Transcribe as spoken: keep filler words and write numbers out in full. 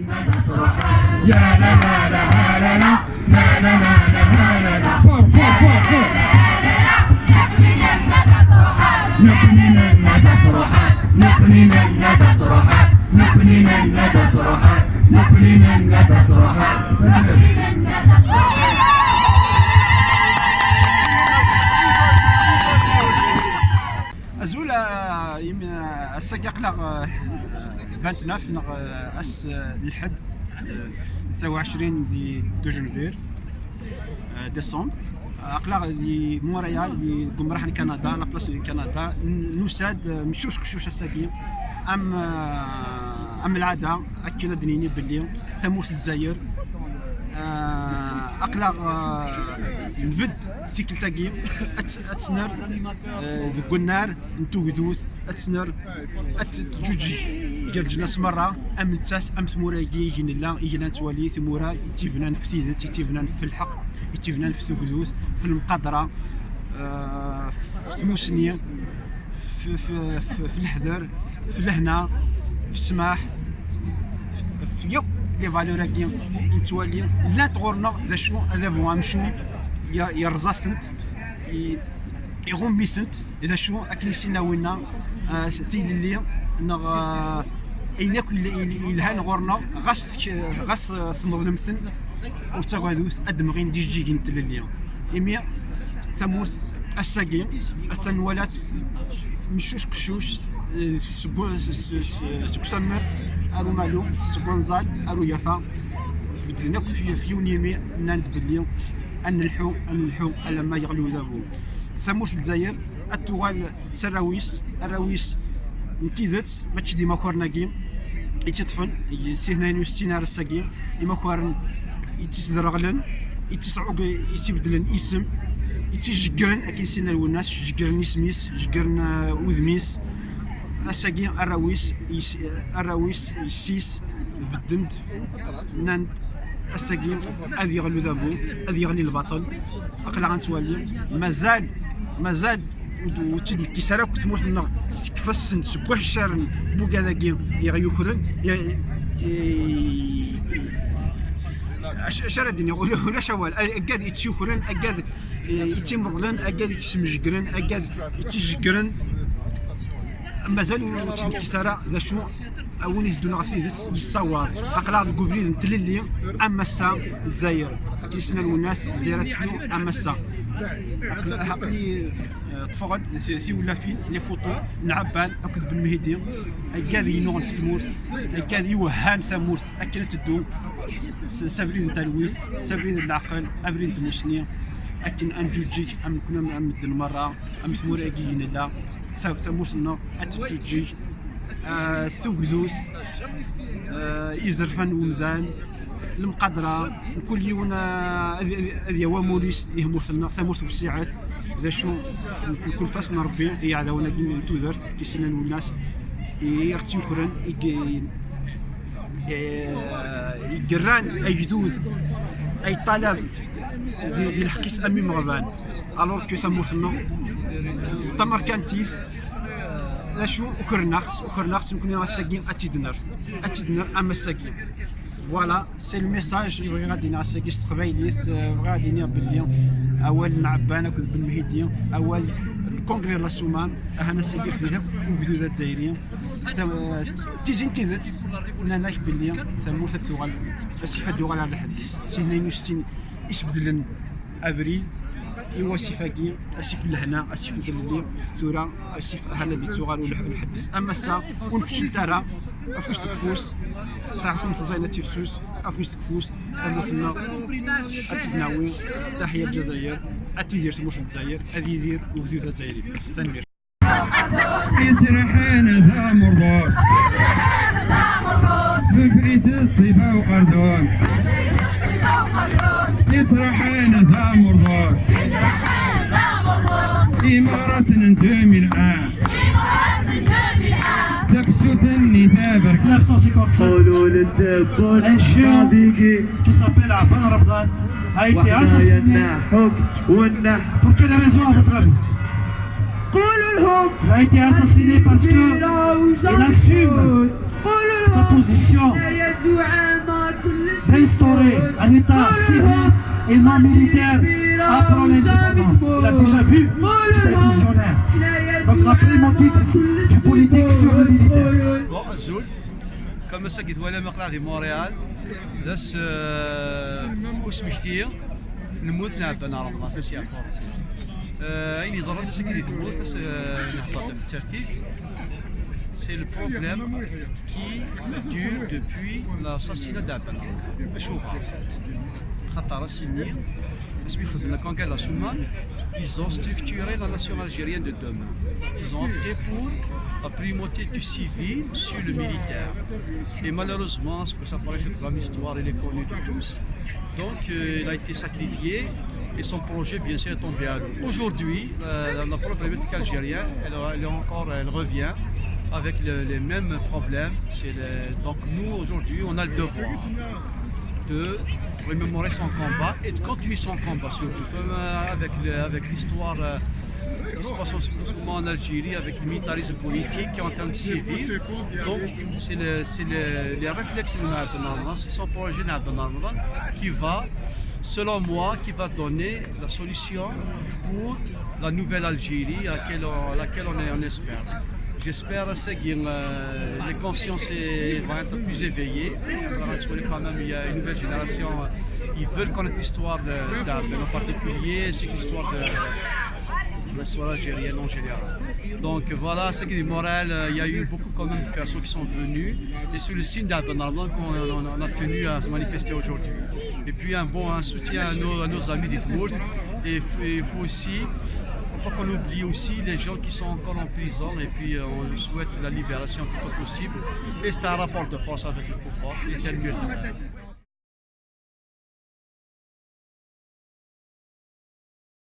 يا لا لا لا لا لا لا لا لا لا لا لا. فور، فور، فور، فور. نقني لنا تصرحات، نقني لنا تصرحات، نقني لنا تصرحات، نقني لنا تصرحات. Azul, ah, yim-, ah, ass-agi aql-aɣ, ah, vingt-neuf neɣ, ah, ass, ah, lḥedd, ah, tesɛa u ɛecrin di deux janvier, ah, décembre. Aql-aɣ di Montréal, di umraḥ n Canada, la place n Canada. N-, nusa-d, ah, mcuc qeccuc ass-agi. Am, ah, am lɛada, akken ad d-nini belli tamurt n Lezzayer, ah, aql-aɣ, ah, nbedd tikkelt-agi, ad tt-, ad tt-nerr, ah, deg unnar n tugdut, ad tt-nerr, ad teǧǧuǧeg gar leǧnas merra, am nettat, am tmura-agi i nella, i nella nettwali, timura i tt-ibnan f tidet, i tt-ibnan f lḥeqq, i tt-ibnan f tugdut, f lemqadra, ah, f tmusni, f, f, f, f leḥder, f lehna, f ssmaḥ, f, f yakk les valeurs-agi i nettwali llant ɣur-neɣ, d acu adabu amcum ye-, yerẓa-tent, i-, iɣumm-itent, d acu akken i s-yenna winna, ah, tilelli neɣ, ah, ayen akk yel-, yel-, yelhan ɣur-neɣ, ɣas tek-, ɣas, ah, tmeḍlem-ten, ur ttagadut, ad d-mɣin d ijeǧǧigen n tlelli. Imi tamurt ass-agi attan nwala-tt meccuc qeccuc, eh, seg u-, s-, s-, s-, seg usammer ar umalu, seg unẓal ar ugafa, bedden akk f, f yiwen yimi, nnan-d belli ad nelḥu, ad nelḥu alamma yeɣli udabu. Tamurt n Lezzayer ad tuɣal s arraw-is, arraw-is n tidet, mačči d imakaren-agi i tt-iṭṭfen, si tnayen u settin ar ass-agi, imakaren i tt-isderɣlen, i tt-isɛug-, i tt-ibeddlen isem, i tt-ijeggren, akken i s-yenna Lwennas, jeggren isem-is, jeggren, eh, udem-is. Ass-agi arraw-is, yes-, arraw-is, yessi-s, bedden-d, nnan-d, ass-agi ad yeɣli udabu, ad yeɣli lbaṭel. Aql-aɣ ad nettwali, mazal, mazal ur d-, ur tt-id-nekkis ara akk tmurt-nneɣ seg ifassen, seg waccaren n wugad-agi i ɣ-yukren, i, i, acu, acu ara d-iniɣ? Ula-, ulac awal. Agad i tt-yukren, agad i, i tt-imeḍlen, agad i tt-smejgren, agad i tt-ijeggren. Mazal ur tt-id-nekkis ara d acu, a win iteddun ɣef tidet yessawaḍ. Aql-aɣ deg ubrid n tlelli, am ass-a Lezzayer. Akken i s-nnan Lwennas, Lezzayer ad teḥlu am ass-a. Aql-, aql-i, eh, ṭṭfeɣ-d ti-, tiwlafin, les photos n Ɛebban akked Ben Mhidi, agad yennuɣen f tmurt, agad iwehhan tamurt akken ad teddu s, s abrid n talwit, s abrid n leɛqel, abrid n tmusni, akken ad nǧuǧǧeg am nekkni, am, am medden merra, am tmura-agi i nella. Ta-, tamurt-nneɣ ad teǧǧuǧǧeg, ah, tugdut, ah, izerfan n umdan, lemqadra, mkul yiwen, ah, ad, ad, ad yawi amur-is i tmurt-nneɣ, tamurt wessiɛet, d acu, mkul fass n Rebbi i yiɛdawen-agi n tudert, i s-nnan Lwennas, i ɣ-tt-yukren, i, i, eh, i yerran agdud, ay ṭṭalab di, di lḥeqq-is am imeɣban. Alors que tamurt-nneɣ d tamerkantit, d acu, ukren-aɣ-tt, ukren-aɣ-tt, nekkni ass-agi ad tt-id-nerr, ad tt-id-nerr am ass-agi. Voilà, c'est le message i bɣiɣ ad d-iniɣ ass-agi s teqbaylit, eh, bɣiɣ ad d-iniɣ belli awal n Ɛebban akked Ben Mhidi, awal n Congrès n la Soummam, ahan ass-agi refdet akk ugdud azzayri. Ta-, tizi n tidet, nnan-ak belli tamurt ad tuɣal, asif ad yuɣal ar lḥedd-is. Si tnayen u settin i sbedlen abrid i wasif-agi, asif n lehna, asif n tlelli, tura asif ahan ad yettuɣal u lḥedd-is. Am ass-a, ur nfeččelt ara, afus deg ufus, taḥkumt ẓayen ad tifsus, afus deg ufus, tamurt-nneɣ ad tt-id-nawi, taḥya Lezzayer, ad tidir tmurt n Lezzayer, ad yidir ugdud azzayri. Tanemmirt. Yettraḥan d amurḍus. Mefris ṣṣifa uqerdun. Yettraḥan d amurḍus. Imaras n deux mille un. Tafsut-nni taberkant. Neuf cent cinquante-sept. Un jeune qui s'appelle Abban Rabdan a été assassiné. Pour quelle raison, à votre avis? Il a été assassiné parce que il assume sa position. Un État civil et non militaire après l'indépendance. Il a déjà vu, c'est un visionnaire. Donc la primauté du, du politique sur le militaire. Bon, azul. Comme ça, qui doit aller à Montréal. Là, c'est, euh, où se met-il ? Nous moutons à Benaram, on fait si à fort. Euh, il est dans le secret de mort, c'est, euh, une attaque de certif. C'est le problème qui dure depuis l'assassinat d'Aden. Chouva. Khatar Assini, parce que la conquête de la Souman, ils ont structuré la nation algérienne de demain. Ils ont opté pour la primauté du civil sur le militaire. Et malheureusement, ce que ça paraît, cette grande histoire, elle est connue de tous. Donc, euh, il a été sacrifié et son projet, bien sûr, est tombé à l'eau. Aujourd'hui, euh, la problématique algérienne, elle, elle est encore, elle revient avec le- les mêmes problèmes. C'est le- donc nous, aujourd'hui, on a le devoir de remémorer son combat et de continuer son combat, surtout euh, avec, le- avec l'histoire euh, qui se passe en ce moment en Algérie, avec le militarisme politique qui est en train de sévir. Donc, c'est le- c'est le- les réflexes de Nader Ramadan, c'est son projet Nader Ramadan qui va, selon moi, qui va donner la solution pour la nouvelle Algérie à laquelle on, à laquelle on, est- on espère. J'espère que euh, les consciences euh, vont être plus éveillées. Parce que quand même, il y a une nouvelle génération, euh, ils veulent connaître l'histoire de, d'Aden, en particulier, c'est l'histoire de, de l'histoire algérienne en général. Donc voilà, c'est qui est moral. Euh, il y a eu beaucoup quand même de personnes qui sont venues. Et sous le signe d'Aden Ramadan qu'on on, on a tenu à se manifester aujourd'hui. Et puis un bon un soutien à nos, à nos amis d'Itmourt. Et il faut- il faut aussi, faut pas qu'on oublie aussi les gens qui sont encore en prison. Et puis euh, on leur souhaite la libération le plus tôt possible. Et c'est un rapport de force avec le pouvoir. Et c'est le mieux.